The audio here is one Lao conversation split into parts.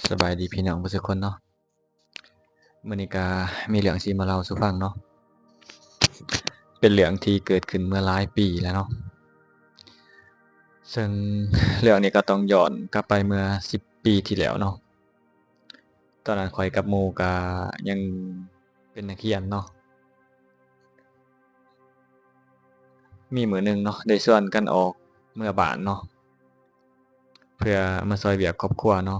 ສະບາຍດີພີ່ນ້ອງເບິດທຸກຄົນເນາະ. ມື້ນີ້ກະມີເລື່ອງຊິມາເລົ່າສູ່ຟັງເນາະ. ເປັນເລື່ອງທີ່ເກີດຂຶ້ນເມື່ອຫຼາຍປີແລ້ວເນາະ. ເຊິ່ງເລື່ອງນີ້ກະຕ້ອງຍ້ອນກັບໄປເມື່ອສິບປີທີ່ແລ້ວເນາະ. ຕອນນັ້ນຂ້ອຍກັບໝູ່ກະຍັງເປັນນັກຮຽນເນາະ. ມີມື້ໜຶ່ງເນາະ ໄດ້ຊວນກັນອອກເມືອບ້ານເນາະ ເພື່ອມາຊ່ອຍວຽກຄອບຄົວເນາະ.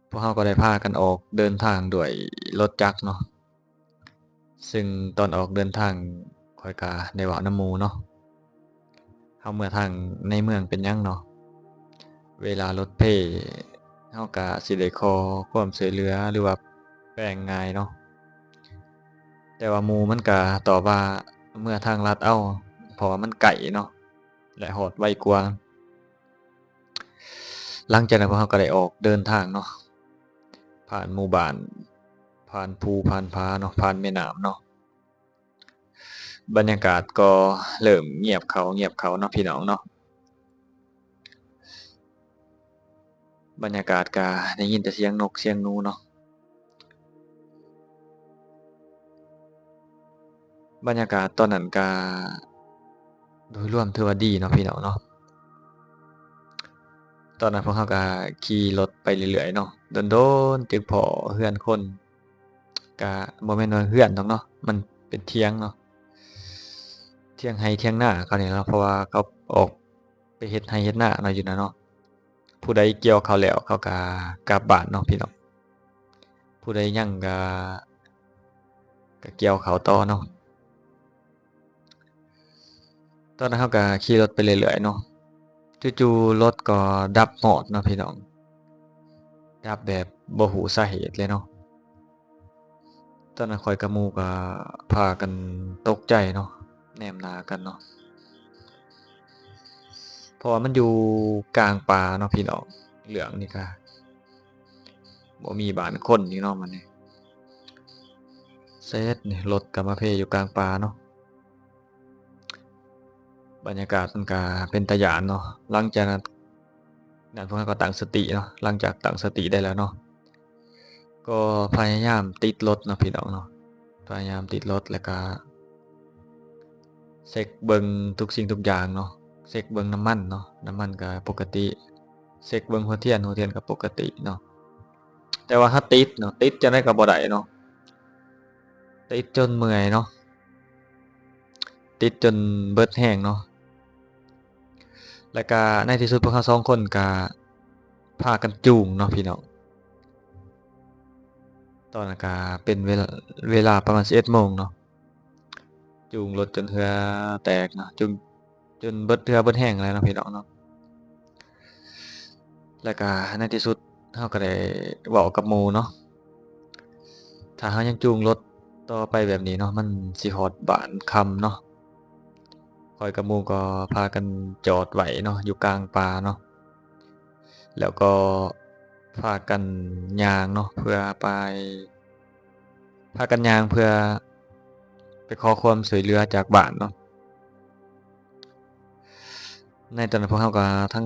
ພວກເຮົາກໍໄດ້ພາກັນອອກເດີນທາງດ້ວຍລົດຈັກເນາະ. ເຊິ່ງຕອນອອກເດີນທາງ ຂ້ອຍກະໄດ້ເວົ້ານຳໝູ່ເນາະ. ເຮົາເມືອທາງໃນເມືອງເປັນຫຍັງເນາະ ເວລາລົດເພ ເຮົາກະຊິໄດ້ຂໍຄວາມຊ່ວຍເຫຼືອ ຫຼືວ່າແປງງ່າຍເນາະ. ແຕ່ວ່າໝູ່ມັນກະຕອບວ່າ ເມືອທາງລັດເອົາ ເພາະວ່າມັນໃກ້ເນາະ ແລະ ຮອດໄວກວ່າ. ຫຼັງຈາກນັ້ນພວກເຮົາກໍໄດ້ອອກເດີນທາງເນາະ ຜ່ານໝູ່ບ້ານ ຜ່ານພູຜ່ານຜາເນາະ ຜ່ານແມ່ນ້ຳເນາະ. ບັນຍາກາດກໍເລີ່ມງຽບເຂົ້າ ງຽບເຂົ້າເນາະ ພີ່ນ້ອງເນາະ. ບັນຍາກາດກະໄດ້ຍິນແຕ່ສຽງນົກສຽງໜູເນາະ. ບັນຍາກາດຕອນນັ້ນກະໂດຍລວມຖືວ່າດີເນາະ ພີ່ນ້ອງເນາະ. ຕອນນັ້ນພວກເຮົາກະຂີ່ລົດໄປເລື້ອຍໆເນາະ ດົນໆຈຶ່ງພໍ້ເຮືອນຄົນ. ກະບໍ່ແມ່ນວ່າເຮືອນດອກເນາະ ມັນເປັນຖຽງເນາະ ຖຽງໄຮ່ຖຽງນາເຂົານີ້ເນາະ ເພາະວ່າເຂົາອອກໄປເຮັດໄຮ່ເຮັດນາເນາະ ຢູ່ນັ້ນເນາະ. ຜູ້ໃດກ່ຽວເຂົ້າແລ້ວ ເຂົາກະກັບບ້ານເນາະ ພີ່ນ້ອງ. ຜູ້ໃດຍັງກະ ກະກ່ຽວເຂົ້າຕໍ່ເນາະ. ຕອນນັ້ນເຮົາກະຂີ່ລົດໄປເລື້ອຍໆເນາະ ຈູ່ໆລົດກໍດັບມອດເນາະ ພີ່ນ້ອງ ດັບແບບບໍ່ຮູ້ສາເຫດເລີຍເນາະ. ຕອນນັ້ນຂ້ອຍກັບໝູ່ກໍພາກັນຕົກໃຈເນາະ ແນມໜ້າກັນເນາະ ເພາະວ່າມັນຢູ່ກາງປ່າເນາະ ພີ່ນ້ອງ. ເລື່ອງນີ້ກະບໍ່ມີບ້ານຄົນອີກເນາະ ມັນນີ້ເສັດນີ້ ລົດກໍມາເພຢູ່ກາງປ່າເນາະ. ບັນຍາກາດມັນກະເປັນຕາຢ້ານເນາະ. ຫຼັງຈາກນັ້ນ ນັ້ນພວກເຮົາກໍຕັ້ງສະຕິເນາະ. ຫຼັງຈາກຕັ້ງສະຕິໄດ້ແລ້ວເນາະ ກໍພະຍາຍາມຕິດລົດເນາະ ພີ່ນ້ອງເນາະ. ພະຍາຍາມຕິດລົດ ແລ້ວກະເຊັກເບິ່ງທຸກສິ່ງທຸກຢ່າງເນາະ. ເຊັກເບິ່ງນ້ຳມັນເນາະ ນ້ຳມັນກະປົກກະຕິ. ເຊັກເບິ່ງຫົວທຽນ ຫົວທຽນກໍປົກກະຕິເນາະ. ແຕ່ວ່າເຮົາຕິດເນາະ ຕິດຈັ່ງໃດກໍບໍ່ໄດ້ເນາະ ຕິດຈົນເມື່ອຍເນາະ ຕິດຈົນເບິດແຮງເນາະ. ແລ້ວກະໃນທີ່ສຸດພວກເຮົາສອງຄົນກະພາກັນຈູງເນາະ ພີ່ນ້ອງ. ຕອນນັ້ນກະເປັນເວລາ ເວລາປະມານສິບເອັດໂມງເນາະ. ຈູງລົດຈົນເຫື່ອແຕກເນາະ ຈູງຈົນເບິດເຫື່ອເບິດແຮງແລ້ວເນາະ ພີ່ນ້ອງເນາະ. ແລ້ວກະໃນທີ່ສຸດເຮົາກໍໄດ້ເວົ້າກັບໝູ່ເນາະ ຖ້າເຮົາຍັງຈູງລົດຕໍ່ໄປແບບນີ້ເນາະ ມັນຊິຮອດບ້ານຄ່ຳເນາະ. ຂ້ອຍກັບໝູ່ກໍພາກັນຈອດໄວ້ເນາະ ຢູ່ກາງປ່າເນາະ ແລ້ວກໍພາກັນຍ່າງເນາະ ເພື່ອໄປ ພາກັນຍ່າງເພື່ອໄປຂໍຄວາມຊ່ວຍເຫຼືອຈາກບ້ານເນາະ. ໃນຕອນນັ້ນພວກເຮົາກໍທັງ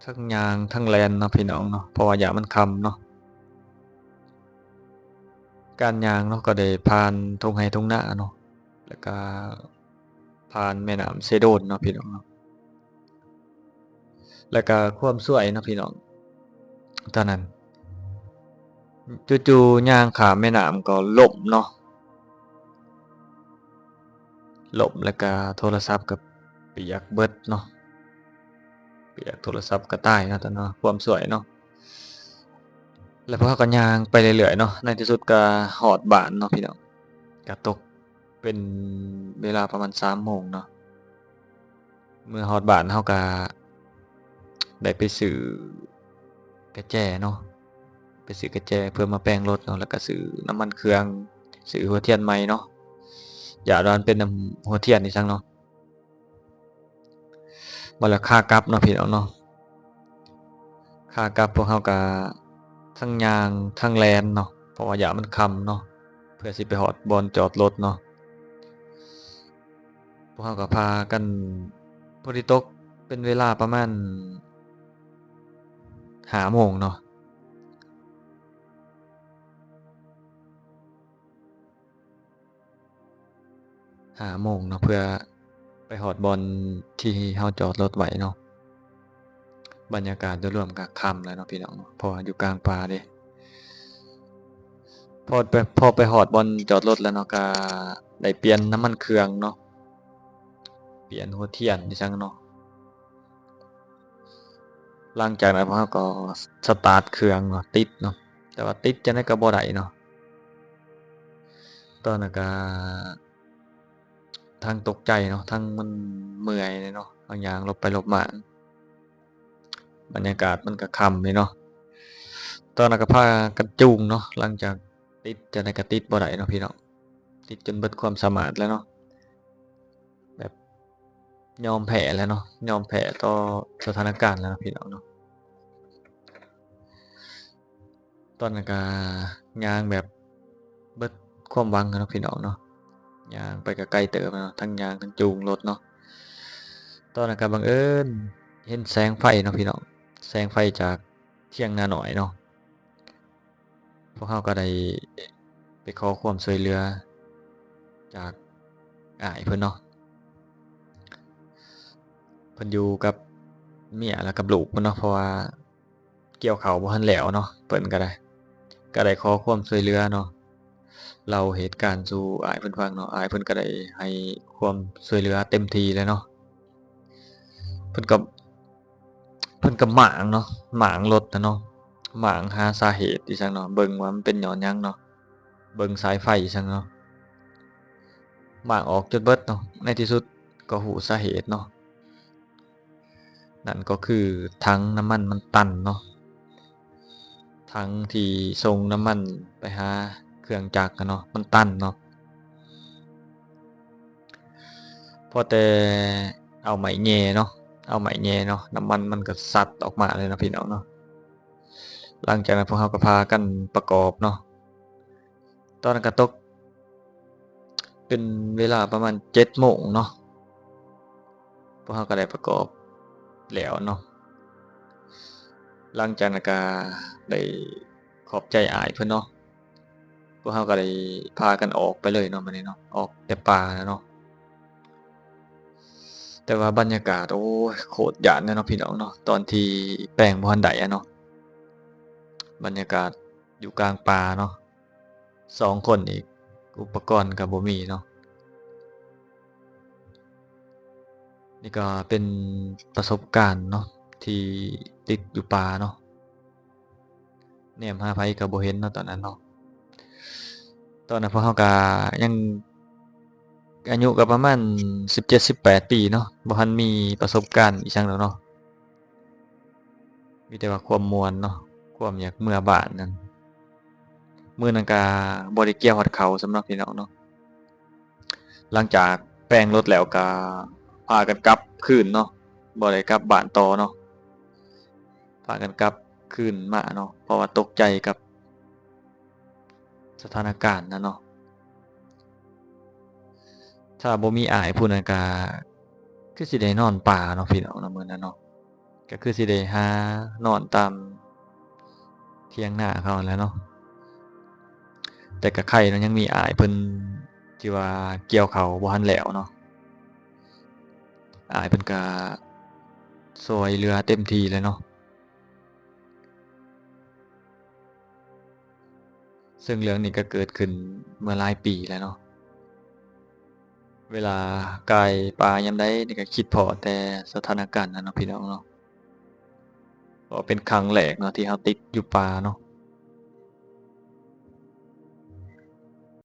ທັງຍ່າງທັງແລ່ນເນາະ ພີ່ນ້ອງເນາະ ເພາະວ່າຢ້ານມັນຄ່ຳເນາະ. ການຍ່າງເນາະ ກໍໄດ້ຜ່ານທົ່ງໄຮ່ທົ່ງນາເນາະ ແລ້ວກະຜ່ານແມ່ນ້ຳເຊໂດນເນາະ ພີ່ນ້ອງເນາະ. ແລ້ວກະຄວາມຊວຍເນາະ ພີ່ນ້ອງ ຕອນນັ້ນ ຈູ່ໆຍ່າງຂ້າມແມ່ນ້ຳກໍລົ້ມເນາະ ລົ້ມ ແລ້ວກະໂທລະສັບກໍປຽກເບິດເນາະ ປຽກ ໂທລະສັບກໍຕາຍເນາະ ຕອນນັ້ນເນາະ ຄວາມຊວຍເນາະ. ແລ້ວພວກເຮົາກໍຍ່າງໄປເລື້ອຍໆເນາະ ໃນທີ່ສຸດກໍຮອດບ້ານເນາະ ພີ່ນ້ອງ. ກໍຕົກເປັນເວລາປະມານສາມໂມງເນາະ. ເມື່ອຮອດບ້ານເຮົາກະໄດ້ໄປຊື້ກະແຈເນາະ ໄປຊື້ກະແຈເພື່ອມາແປງລົດເນາະ ແລ້ວກະຊື້ນ້ຳມັນເຄື່ອງ ຊື້ຫົວທຽນໃໝ່ເນາະ ຢ້ານວ່າມັນເປັນນຳຫົວທຽນອີ່ສັງເນາະ. ບັດແລ້ວຂາກັບເນາະ ພີ່ນ້ອງເນາະ ຂາກັບພວກເຮົາກະທັງຍ່າງທັງແລ່ນເນາະ ເພາະວ່າຢ້ານມັນຄ່ຳເນາະ ເພື່ອຊິໄປຮອດບ່ອນຈອດລົດເນາະ. ພວກເຮົາກໍພາກັນ ພໍດີຕົກເປັນເວລາປະມານ ຫ້າໂມງເນາະ ຫ້າໂມງເນາະ ເພື່ອໄປຮອດບ່ອນທີ່ເຮົາຈອດລົດໄວ້ເນາະ. ບັນຍາກາດໂດຍລວມກໍຄ່ຳແລ້ວເນາະພີ່ນ້ອງເນາະ ເພາະວ່າຢູ່ກາງປ່າເດ້. ພໍໄປ ພໍໄປຮອດບ່ອນຈອດລົດແລ້ວເນາະ ກໍໄດ້ປ່ຽນນ້ຳມັນເຄື່ອງເນາະ ປ່ຽນຫົວທຽນອີ່ຫຍັງເນາະ. ຫຼັງຈາກນັ້ນພວກເຮົາກໍສະຕາດເຄື່ອງເນາະ ຕິດເນາະ ແຕ່ວ່າຕິດຈັ່ງໃດກໍບໍ່ໄດ້ເນາະ. ຕອນນັ້ນກໍທັງຕົກໃຈເນາະ ທັງມັນເມື່ອຍເນາະ ເຮົາຍ່າງຫຼົບໄປຫຼົບມາ ບັນຍາກາດມັນກໍຄ່ຳເດເນາະ. ຕອນນັ້ນກໍພາກັນຈູງເນາະ ຫຼັງຈາກຕິດຈັ່ງໃດກໍຕິດບໍ່ໄດ້ເນາະພີ່ນ້ອງ ຕິດຈົນເບິດຄວາມສາມາດແລ້ວເນາະ ແບບຍອມແພ້ແລ້ວເນາະ ຍອມແພ້ຕໍ່ສະຖານະການແລ້ວເນາະພີ່ນ້ອງເນາະ. ຕອນນັ້ນກະຍ່າງແບບເບິດຄວາມຫວັງເນາະພີ່ນ້ອງເນາະ ຍ່າງໄປກະໄກເຕີບເນາະ ທັງຍ່າງທັງຈູງລົດເນາະ. ຕອນນັ້ນກະບັງເອີນເຫັນແສງໄຟເນາະພີ່ນ້ອງ ແສງໄຟຈາກຖຽງນານ້ອຍເນາະ. ພວກເຮົາກໍໄດ້ໄປຂໍຄວາມຊ່ວຍເຫຼືອຈາກອ້າຍເພິ່ນເນາະ ເພິ່ນຢູ່ກັບເມຍ ແລະ ກັບລູກເພິ່ນເນາະ ເພາະວ່າກ່ຽວເຂົ້າບໍ່ທັນແລ້ວເນາະ. ເພິ່ນກໍໄດ້ ກໍໄດ້ຂໍຄວາມຊ່ວຍເຫຼືອເນາະ ເລົ່າເຫດການສູ່ອ້າຍເພິ່ນຟັງເນາະ ອ້າຍເພິ່ນກໍໄດ້ໃຫ້ຄວາມຊ່ວຍເຫຼືອເຕັມທີ່ເລີຍເນາະ. ເພິ່ນກໍ ເພິ່ນກໍມ້າງເນາະ ມ້າງລົດນະເນາະ ມ້າງຫາສາເຫດອີ່ຫຍັງເນາະ ເບິ່ງວ່າມັນເປັນຍ້ອນຫຍັງເນາະ ເບິ່ງສາຍໄຟອີ່ຫຍັງເນາະ ມ້າງອອກຈົນເບິດເນາະ. ໃນທີ່ສຸດກໍຮູ້ສາເຫດເນາະ ນັ້ນກໍຄືຖັງນ້ຳມັນມັນຕັນເນາະ ຖັງທີ່ສົ່ງນ້ຳມັນໄປຫາເຄື່ອງຈັກຫັ້ນເນາະ ມັນຕັນເນາະ. ພໍແຕ່ເອົາໄມ້ແຫຍ່ເນາະ ເອົາໄມ້ແຫຍ່ເນາະ ນ້ຳມັນມັນກໍຊັດອອກມາເລີຍເນາະພີ່ນ້ອງເນາະ. ຫຼັງຈາກນັ້ນພວກເຮົາກໍພາກັນປະກອບເນາະ ຕອນນັ້ນກໍຕົກເປັນເວລາປະມານເຈັດໂມງເນາະ ພວກເຮົາກໍໄດ້ປະກອບແລ້ວເນາະ. ຫຼັງຈາກນັ້ນກໍໄດ້ຂອບໃຈອ້າຍເພິ່ນເນາະ ພວກເຮົາກໍໄດ້ພາກັນອອກໄປເລີຍເນາະ ບາດນີ້ເນາະ ອອກແຕ່ປ່າແລ້ວເນາະ. ແຕ່ວ່າບັນຍາກາດ ໂອ້ຍ ໂຄດຢ້ານເລີຍເນາະພີ່ນ້ອງເນາະ ຕອນທີ່ແປງບໍ່ທັນໄດ້ອະເນາະ ບັນຍາກາດຢູ່ກາງປ່າເນາະ ສອງຄົນອີກ ອຸປະກອນກໍບໍ່ມີເນາະ. ນີ້ກໍເປັນປະສົບການເນາະ ທີ່ຕິດຢູ່ປ່າເນາະ ແນມຫາໃຜກໍບໍ່ເຫັນເນາະຕອນນັ້ນເນາະ. ຕອນນັ້ນພວກເຮົາກໍຍັງອາຍຸກໍປະມານສິບເຈັດ ສິບແປດປີເນາະ ບໍ່ທັນມີປະສົບການອີ່ຫຍັງດອກເນາະ ມີແຕ່ວ່າຄວາມມ່ວນເນາະ ຄວາມຢາກເມືອບ້ານນັ້ນ. ມື້ນັ້ນກະບໍ່ໄດ້ກ່ຽວຮອດເຂົ້າຊ້ຳເນາະ ພີ່ນ້ອງເນາະ. ຫຼັງຈາກແປງລົດແລ້ວກະພາກັນກັບຄືນເນາະ ບໍ່ໄດ້ກັບບ້ານຕໍ່ເນາະ ພາກັນກັບຄືນມາເນາະ ເພາະວ່າຕົກໃຈກັບສະຖານະການນັ້ນເນາະ. ຖ້າບໍ່ມີອ້າຍຜູ້ນັ້ນກະຄືຊິໄດ້ນອນປ່າເນາະ ພີ່ນ້ອງເນາະ ມື້ນັ້ນເນາະ. ກໍຄືຊິໄດ້ຫານອນຕາມຖຽງນາເຂົາຫັ້ນແຫຼະເນາະ ແຕ່ກໍໄຄເນາະ ຍັງມີອ້າຍເພິ່ນທີ່ວ່າກ່ຽວເຂົ້າບໍ່ທັນແລ້ວເນາະ ອ້າຍເພິ່ນກໍຊ່ວຍເຫຼືອເຕັມທີ່ແຫຼະເນາະ. ເຊິ່ງເລື່ອງນີ້ກໍເກີດຂຶ້ນເມື່ອຫຼາຍປີແລ້ວເນາະ. ເວລາກາຍປ່າຍາມໃດນີ້ກໍຄິດພໍ້ແຕ່ສະຖານະການນັ້ນເນາະ ພີ່ນ້ອງເນາະ. ເພາະເປັນຄັ້ງແລກເນາະທີ່ເຮົາຕິດຢູ່ປ່າເນາະ